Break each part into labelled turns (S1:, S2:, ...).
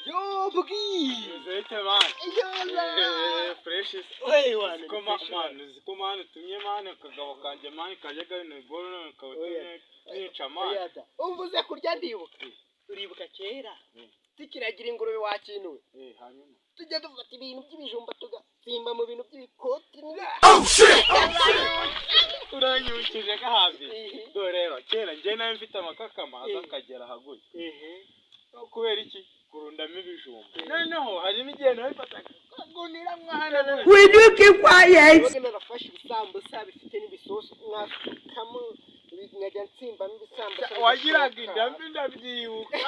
S1: Yo, Bugi!
S2: Zete man.
S1: Yola!
S2: Fresh.
S1: Wey, wana.
S2: Ko man, uzi ko man utumye man akagabo kanjye man kajya gahino boro none ukaba utumye mwica man.
S1: Oya da. Umvuze kurya ndibuka. Uribuka kera? Tukiragira ingurube wakinuwe.
S2: Hanyuma.
S1: Tujya dufata ibintu by'ibijumba tugatsimba mu bintu by'ibikoti.
S2: Uranyibukije gahabi. Dore rero kera njye nawe mfite amakakama aza akagera ahaguye. Kubera iki? Kurundamo ibijumba. Noneho harimo igihe nabifataga kagunira mwana we.
S3: Will you keep quiet?
S1: Nabaga narafashe ibisambusa bifite n'ibisosi nkasukamo, nkajya ntsimbamo ibisambusa.
S2: Wagiraga inda mbi, ndabyibuka.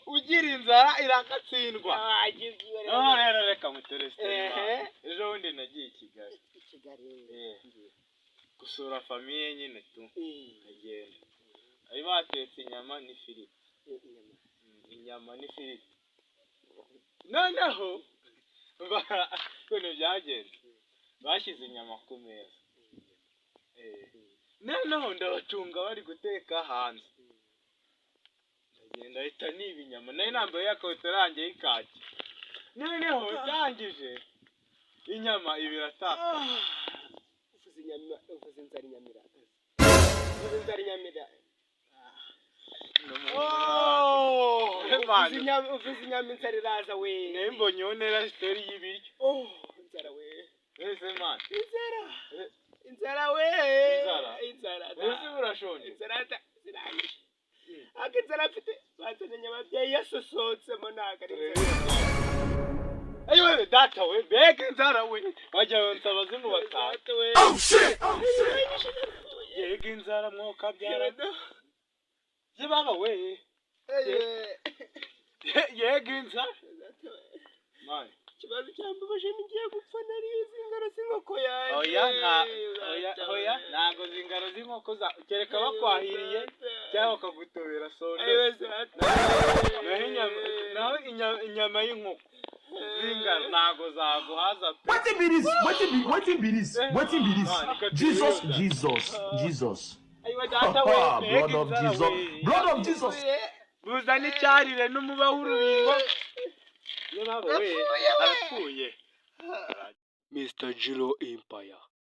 S2: Ugira inzara irakatsindwa. Noneho rero reka muteresite. Ejo bundi nagiye i Kigali.
S1: I Kigali?
S2: Gusura famille nyine tu. Nkagenda. Bari batetse inyama n'ifiriti.
S1: Inyama.
S2: Inyama n'ifiriti. Noneho ukuntu byagenze, bashyize inyama ku meza. Noneho ndabacunga bari guteka hanze. Ndagenda ahita niba inyama. Nari nambaye ya kabutura yanjye y'ikaki. Noneho ndangije inyama iba irataka.
S1: Uvuze inyama, uvuze inzara, inyama irakaze. Uvuze inzara, inyama ira
S2: Oh,
S1: Uvuze inyama, uvuze inyama, inzara iraza we.
S2: Nayo mbonyeho nera story y'ibiryo.
S1: Oh, inzara we.
S2: Ese man,
S1: Inzara. Inzara we.
S2: Inzara?
S1: Inzara.
S2: Ese urashonje?
S1: Inzara zirangije. Ariko inzara mfite bazanye ababyeyi yasosotsemo, ntabwo ari inzara.
S2: Ayiwe data we, mbega inzara we! Wajya wonsa abazimu batanu.
S1: Data we.
S2: Yega inzara mwoka byara. Ye baba we. Yega inzara.
S1: Data we.
S2: Man.
S1: Ikibazo cyambabaje ni ngiye gupfa narizi ingaro z'inkoko yanjye.
S2: Oya nta, oya, oya, ntago zingaro z'inkoko za kereka bakwahiriye cyangwa bakagutobera sonde.
S1: Ayiwe data.
S2: Naho inyama y'inkoko z'ingaro ntago zaguhaza pe.
S4: Wetin be this? Wetin be this? Wetin be this?
S2: Man,
S4: Jesus, Jesus, Jesus.
S2: Ayiwe data we, mbega
S4: Blood of
S2: inzara
S4: Jesus.
S2: we.
S4: Blood of Jesus.
S2: Buzana icyarire n'umuba w'urubingo. Ye baba we,
S1: Arapfuye we.
S2: arapfuye.
S1: Mr. Jiro Empire.